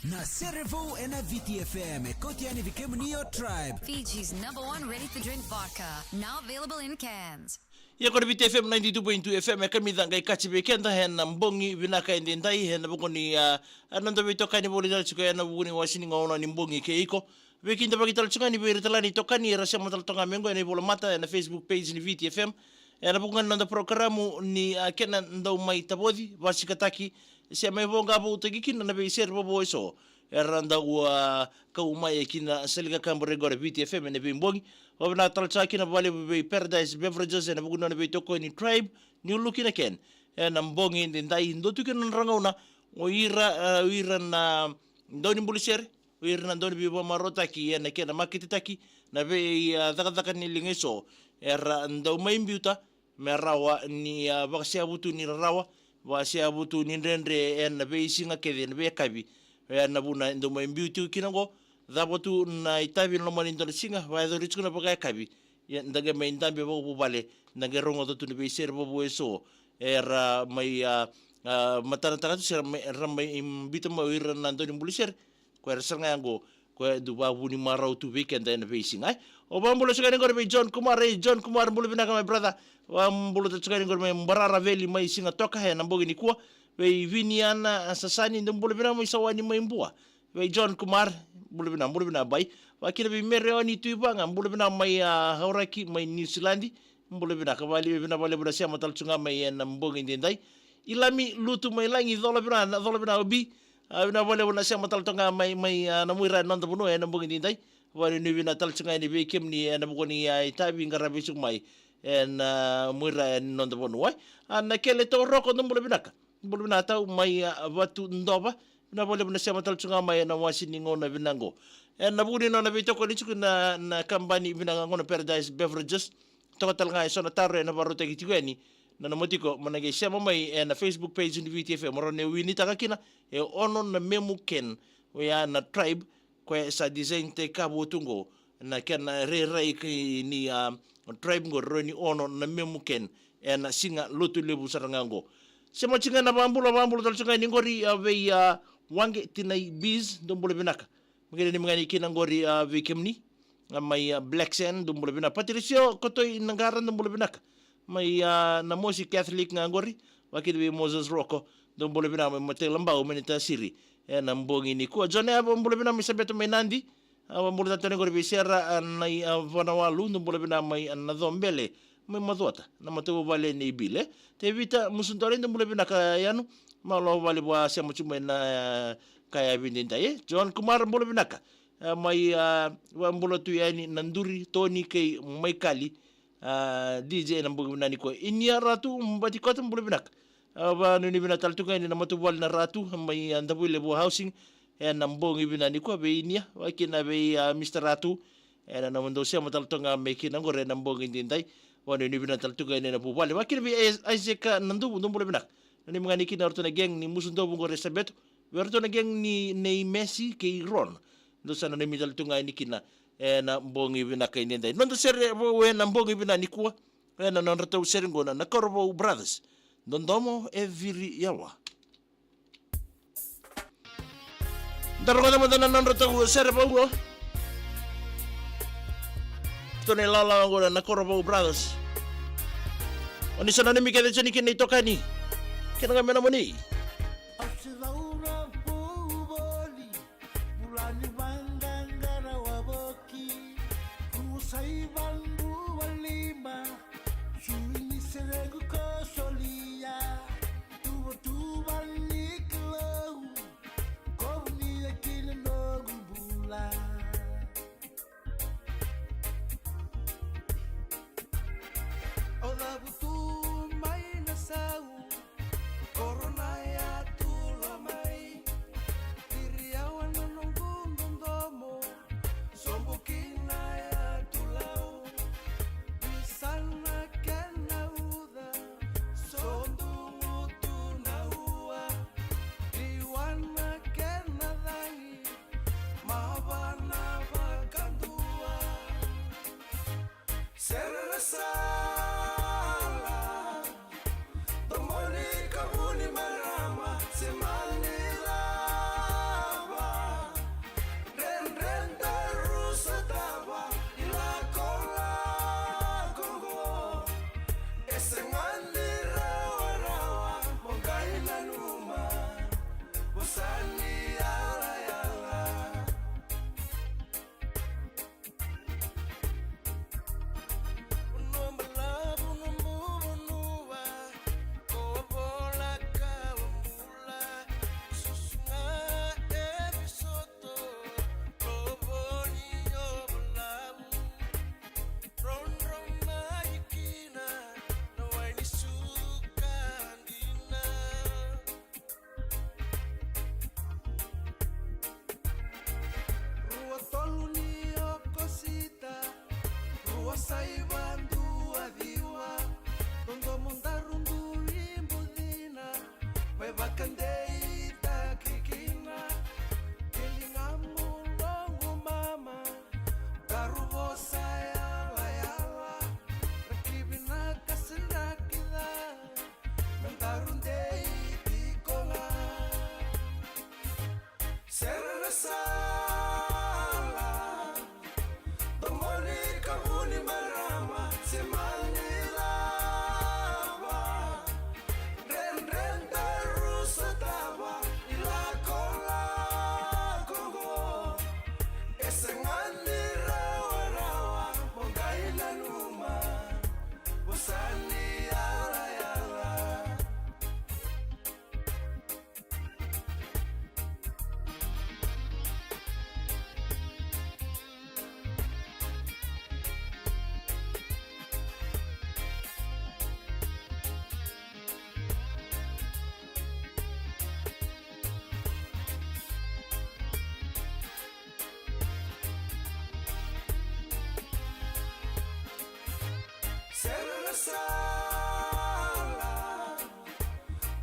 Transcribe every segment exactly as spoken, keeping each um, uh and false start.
Na Serevou ena Viti F M, e kauti yani vei kemuni o Tribe. Fiji's number one ready-to-drink vodka, now available in cans. Ia ko na Viti F M ninety-two point two F M e kamica qai kaci vei keda ena bogi vinaka edaidai ena vuku ni a, a noda veitokani voli tale tiko ena vuku ni wasi ni gauna ni bogi kei iko. Veikidavaki tale tiko ga ni vei ira tale ga na itokani era sema tale toka ga mai oqo ena ivola mata ena Facebook page ni Viti F M. Ena vuku ga ni noda porokaramu ni a, kena dau mai tavoci, vasikataki, se mai voqa voutaki kina na veisere vovou eso era dau a, kau mai e kina sali ka kabore qo na Viti F M ena veibogi. Vavinaka tale tiko ga kina vakalevu vei Paradise Beverages ena vuku ni nona veitokoni Tribe, New Look in a Can. Ena bogi edaidai dua tu kina na nodra gauna o ira, a, o ira na daunibulisere, o ira na dauniveivamarautaki ena kena maketetaki na vei a, cakacaka ni liga eso era dau mai biuta me rawa ni a, vakaseavutu ni rarawa, vakaseavutu ni dredre ena veisiga kece ena veiyakavi. Ena vuna e dau mai biu tiko kina oqo, cava tu na itavi ena loma ni dua na siga, vakayacori tiko na vakayakavi. Ia da qai mai dabe vakavuvale, da qai rogoca tu na veisere vovou eso era mai a, a, matanataka tu se ra mai, ra mai biuta mai o ira na daunibulisere. Ko era sara ga ya oqo ko e dau vakavunimarau tu vei keda ena veisiga e. O vakabula tiko yani oqori vei John Kumar, e John Kumar, bula vinaka my brother. Vakabula tiko yani oqori mai Barara Veli mai Sigatoka ena bogi nikua. Vei Viniana Sasani, dou bula vinaka mai Sawani mai Bua. Vei John Kumar, bula vinaka, bula vinaka bai. Vakakina vei Mereoni Tuivaga, bula vinaka mai a, Hauraki mai Niusiladi. Bula vinaka, vakalevu, vinaka vakalevu na sema tale tu ga mai ena bogi edaidai. Ilami Lutu mai Lagi, cola vinaka, cola vinaka o Bi. A, vinaka vakalevu na sema tale tu ga mai, mai a, na muira ena noda vanua ena bogi edaidai. Vakanuinui vinaka tale tu ga yani vei kemuni ena vuku ni a, itavi qaravi tiko mai ena muira ena noda vanua. A, na Kele Tauroko, dou bula vinaka. Bula vinaka tau mai a, Vatudova. Vinaka vakalevu na sema tale tu ga mai ena wasi ni gauna vinaka oqo. Ena vuku ni nona veitokoni tiko na, na kabani vinaka oqo na Paradise Beverages. Toka tale ga eso na taro ena vakarautaki tiko yani. Na nomu tiko mo na qai sema mai ena Facebook page ni Viti F M, mo rawa ni winitaka kina e ono na memu can. Oya na Tribe, koya sa design-taki ka vo tu oqo na kena rairai kei ni a, Tribe oqo, rawa ni ono na memu can ena siga Lotulevu sara ga oqo. Sema tiko ga na vakabula, vakabula tale tiko ga ni oqori a, vei a, Waqe Tinai Biz, dou bula vinaka. Mo qai nanumi ga yani kina oqori a, vei kemuni a, mai a, Black Sand, dou bula vinaka. Patricio Kotoi Naqara, dou bula vinaka. Mai a, Namosi Catholic ga oqori, vakakina vei Moses Roko, dou bula vinaka mai Matailabau mai Naitasiri ena bogi nikua. Jone Ava, bula vinaka mai Sabeto mai Nadi. A, vakabula tale tu yani oqori vei Sera a, Nai a, Vanawalu, dou bula vinaka mai a, Nacobele mai Macuata, na matavuvale nei Bile. Tevita Musudole, dou bula vinaka yanu. Malo vakalevu a sema tu mai na a, ka ya vei edaidai e. John Kumar, bula vinaka. A, mai a, vakabula tu yani na Duri, Toni kei Maikali. A, D J ena bogi vinaka nikua. Inia Ratu Batikota, bula vinaka. A, vakanuinui vinaka tale tu ga yani na matavuvale na Ratu mai a, Davuilevu Housing ena bogi vinaka nikua vei Inia, vakakina vei a, Mister Ratu. Ena nomudou sema tale tu ga mai kina oqori ena bogi edaidai. Vakanuinui vinaka tale tu ga yani na vuvale, vakakina vei Is-, Isaac Naduvu, dou bula vinaka. Nanumi ga yani kina o ratou na gang ni Musudovu oqori e Sabeto. Vei ratou na gang ni, nei Messi kei Ron. Dou sa nanumi tale tu ga yani kina ena bogi vinaka edaidai. Noda sere vou ena bogi vinaka nikua ena nodratou sere oqo na Korovou Brothers. Dodomo e Viriyawa. Da rogoca mada na nodratou sere vou oqo. Ratou na ilala oqo na Korovou Brothers. O ni sa nanumi kece tiko yani kina itokani. Kena ga me nomuni. Au se caura vou voli, bula ni vaqaqara wavoki, kusai vadruva lima, sui ni seregu ko solia, tuvatuva ni Kalou, ko vunia kina noqu bula. Au cavutu mai na sau, korona ya tu lomai, iri yawa na noqu dodomo, sobu kina ya tu lau, visa na kena uca, sodugu tu na ua. Sa ivadua ciwa, dodomo daru dui bucina, mai vakadeitaki kina, kiligamu loqu mama, daru vosa yalayala, raki vinaka se draki ca, me daru dei tiko ga. Sere na sala, domoni ka vuni marama, se mani lava. Dredre daru sotava, ilakolako qo. E sega ni rawarawa, mo qai nanuma. Vosa ni yalayala. Sere na sala,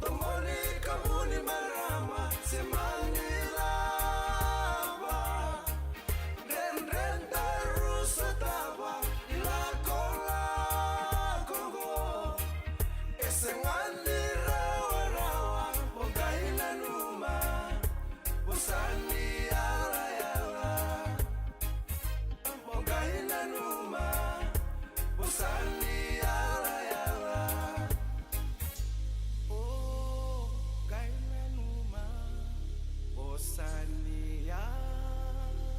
domoni ka vuni marama, se mani lava. Dredre daru sotava, ilakolako qo. E sega ni rawarawa, mo qai nanuma. Vosa ni yalayala. Mo qai nanuma, vosa ni yalayala. O, qai nanuma, vosa ni yalayala.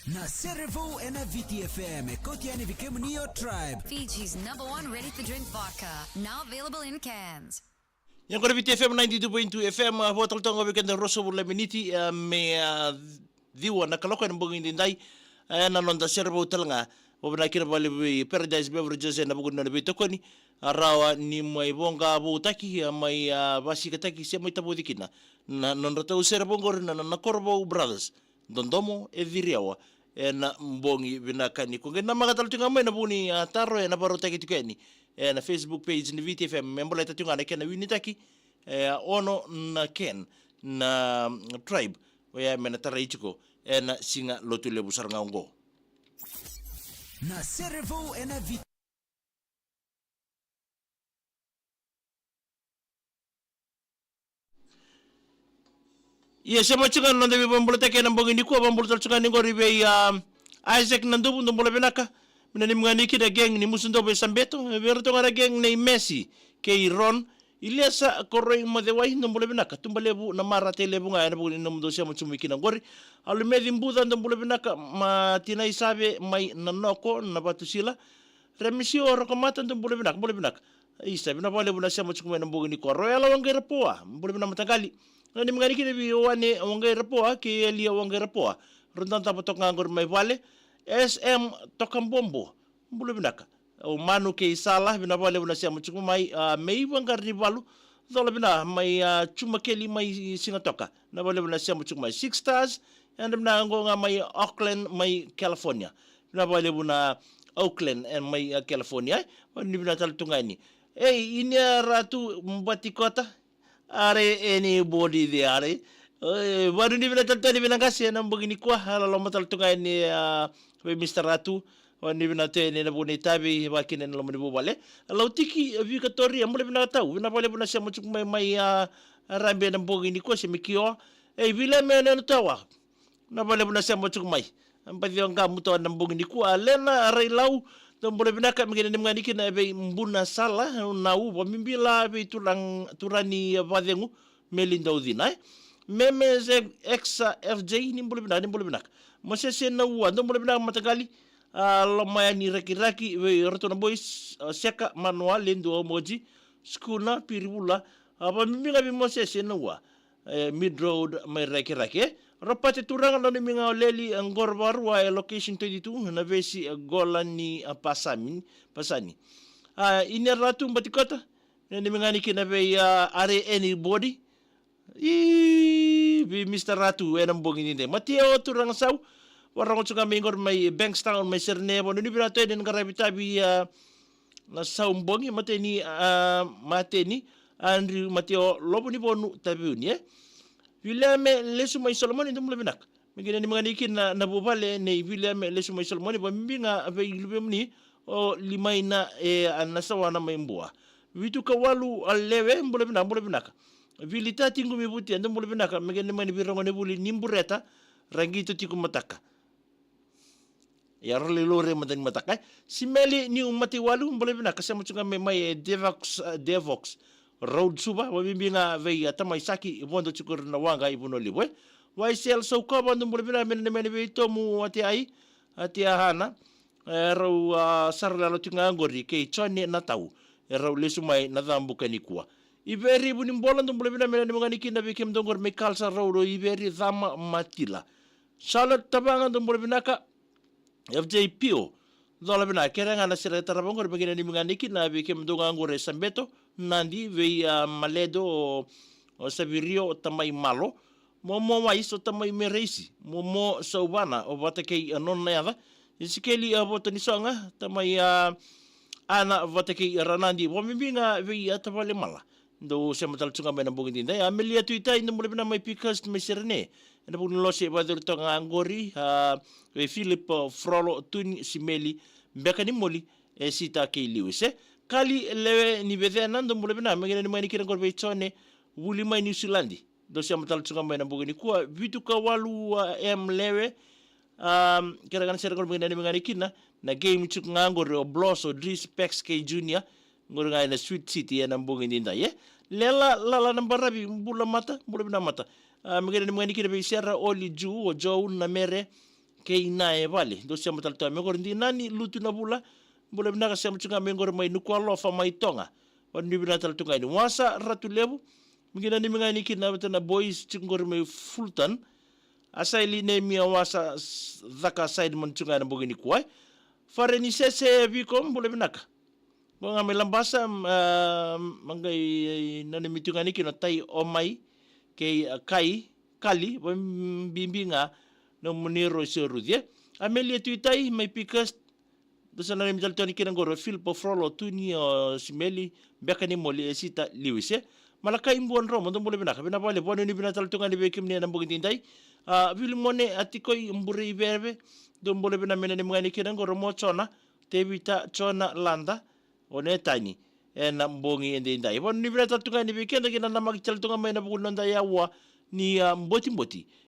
Na Sere Vou ena Viti F M, e kauti yani vei kemuni o Tribe. Fiji's number one ready-to-drink vodka, now available in cans. Ia qori Viti F M ninety-two point two F M, a, vo tale toka vei keda ruasagavulu na miniti, a, me, a, ciwa na kaloko ena bogi nidai, a, ena noda Sere Vou tale ga. Vakavinavinaka vakalevu vei Paradise Beverages ena vuku ni nona veitokoni, a, rawa ni mai voqa voutaki, a, mai, a, vasikataki se mai tavoci kina na nodratou sere vou qori na, na, na Korovou Brothers. Dodomo e ciri yawa ena bogi vinaka nikua. Qai namaka tale tiko ga mai na vuni, a, taro ena vakarautaki tiko yani ena Facebook page ni Viti F M, me baleta tiko ga na kena winitaki, e, ono na can na, mm, Tribe, oya me na tarai tiko ena siga Lotulevu sara ga oqo. Na Sere Vou ena Viti. Ia, sema tiko na noda veivakabulai ena bogi nikua, vakabula tale tiko ga ni qori vei, a, Isaac Naduvu, dou bula vinaka. Vinaka ni mai kina gang ni Musudovu e Sabeto, vei iratou ga na gang nei Messi kei Ron. Iliesa Koroi Mocewai, dou bula vinaka. Tuba Levu na Mara, Tailevu ga ena vuku ni nomudou sema tiko mai kina qori. Alumeci Buca, dou bula vinaka. Matinai Save mai Nanoko, Navatusila. Remisio Rokomata, dou bula vinaka, bula vinaka. Isa, vinaka vakalevu na sema tiko mai ena bogi nikua. Royala Waqairapoa, bula vinaka mataqali. Vinaka ni mai kina vei Ioane Waqairapoa kei Elia Waqairapoa. Rau dau davo toka ga qori mai vale. S M Tokabobo, bula vinaka. O Manu kei Sala, vinaka vakalevu na sema tiko mai, a, Mei Vaqaranivalu, Cola vinaka mai, a, Jumakeli mai Sigatoka. Vinaka vakalevu na sema tiko mai. Six Stars, yadra vinaka qo ga mai Oakland mai California. Vinaka vakalevu na Oakland, e, mai, a, California, e. Vanuinui vinaka tale tu ga yani. Ei, Inia Ratu Batikota, are anybody there, are. E, vanuinui vinaka tale tu yani, vinaka qase ena bogi nikua, a, loloma tale tu ga yani, a, vei Mister Ratu. Vanuinui vinaka tu yani ena vuku ni itavi, vakakina ena loma ni vuvale. Lautiki, e, Vikatoria, bula vinaka tau, vinaka vakalevu na sema tiko mai, mai, a, Rabe ena bogi nikua, se mai Kioa. Ei, Viliame Nanutawa. Vinaka vakalevu na sema tiko mai. Baci o qamu toka ena bogi nikua. Lena Railau, dou bula vinaka, me kena ni mai kina vei Buna Sala, Nau, vakabibila vei Turang-, Turani Vacegu, Meli Daucina, e. Meme Ze-, Exa F J, ni bula vinaka, ni bula vinaka. Mosese Naua, dou bula vinaka mataqali, a, Lomayani Rakiraki, vei ratou na boys, a, Seka, Manoa, Ledu, Moji, Skuna, Pirivula, a, vakabibi ga vei Mosese Naua. E, Mid Road mai Rakiraki, e. Ropate Turaga, nanumi ga o Leli, e, Qorovarua, e, location twenty-two, na vesi, e, Gola ni, e, Pasami, Pasani. A, Inia Ratu Batikota, nanumi ga ni kina vei, a, are anybody. I, Vei Mister Ratu ena bogi ni dai. Mateo Turagasau, varogo tu ga mai qori mai Bankstown, mai Serene, vanuinui vinaka tu yani na qaravi tavi, a, na sau bogi, mateni, a, mateni, Andrew Mateo, Lovonivonu, Taveuni, e. Viliame Lesu mai Solomoni, dou bula vinaka. Me qai nanumi ga ni kina na, na vuvale nei Viliame Lesu mai Solomoni, vabibi ga vei luvemuni o Limaina e a Nasawana mai Bua. Vitu ka walu a Lewe, bula vinaka, bula vinaka. Vili Tati Qumi Vutia, dou bula vinaka, me qai nanumi ga ni vei Rogonevuli ni Bureta, Raqito Tiko Mataka. Ia, rau lai laurai mada ni mataka, e. Simeli Niu Mataiwalu, bula vinaka, sema tu ga mai, mai e Devox, a, Devox Road, Suva, vabibi ga vei a tamai Saki, vodo tiko ira na waqa i Vanua Levu, e. Waisel Saukova, dou bula vinaka, me nanumi ga ni vei Tomu Atiai, Atiahana, e, rau, a, sara lalo tiko ga qori kei Jone Natau, e rau lesu mai na cabuka nikua. Iveri Vunibola, dou bula vinaka, me nanumi ga ni kina vei kemudou qori mai Kalsa Road, o Iveri, Cama, Matila. Charlotte Tavaga, dou bula vinaka, F J Pio. Cola vinaka, kere ga na sere tarava qori, me qai nanumi ga ni kina vei kemudou ga qori e Sabeto, Nadi, vei a Maledo, o, o Savirio, o tamai Malo, Momo Wais, o tamai Mereisi, Momo Sauvana, o vata kei a nona yaca, Isikeli, a Voto ni Soga, tamai a Ana vata kei a Ranadi, vabibi ga vei a tavale Mala. Dou sema tale tu ga mai na bogi ni dai. Amelia Tuitai, dou bula vinaka mai Pikas, mai Serene. Ena vuku ni lose e vacori toka ga qori, a, vei Philip, a, Frolo, Tuni, Simeli, Beka ni Moli, e Sita kei Lewis, e. Kali Lewe ni Vecena, dou bula vinaka, me qai nanumi ga ni kina qori vei Jone, vuli mai Niusiladi. Dou sema tale tu ga mai na bogi nikua, vitu ka walu, a, M Lewe, a, kere ga na sere qori me qai nanumi ga ni kina, na game tiko ga qori o Blos, o Dris, Pex kei Junior, qori ga ena Sweet City ena bogi ni dai, e. Lela, Lala na Baravi, bula mata, bula vinaka mata. A, me qai nanumi ga ni kina vei Sera, Oli, Ju, o Jou, na Mere, kei na e vale. Dou sema tale tu ga mai qori Dinani, Lutu na Vula, bula vinaka, sema tu ga mai qori mai Nukualofa mai Toga. Vanuinui vinaka tale tu ga yani. Wasa Ratu Levu, me qai nanumi ga ni kina vata na boys tiko qori mai Fulton. A Saili Nemia Wasa s-, caka side mani tu ga ena bogi nikua, e. Fare ni Sese Viko, bula vinaka. Qo ga mai Labasa, m-, a, me qai nanumi tu ga ni kina Tai Omai, kei a Kai, Kali, vabibi ga nomuni Rosi o Ruci, e. Amelia Tuitai, mai Pikas, dou sa nanumi tale tu ga ni kina qori o Filipo Frolo, Tuni, o Simeli, Beka ni Moli, e Sita, Lewis, e. Malakai Buadromo, dou bula vinaka, vinaka vakalevu, vanuinui vinaka tale tu ga yani vei kemuni ena bogi ni dai. A, Vilimone, a Tikoi, Burei Vereve, dou bula vinaka, me nanumi ga ni kina qori o Mo Jona, Tevita, Jona, Lada, o Netani, ena bogi edaidai. Vanuinui vinaka tale tu ga yani vei keda kei na namaki tale tu ga mai ena vuku ni noda yaua ni, a, botiboti.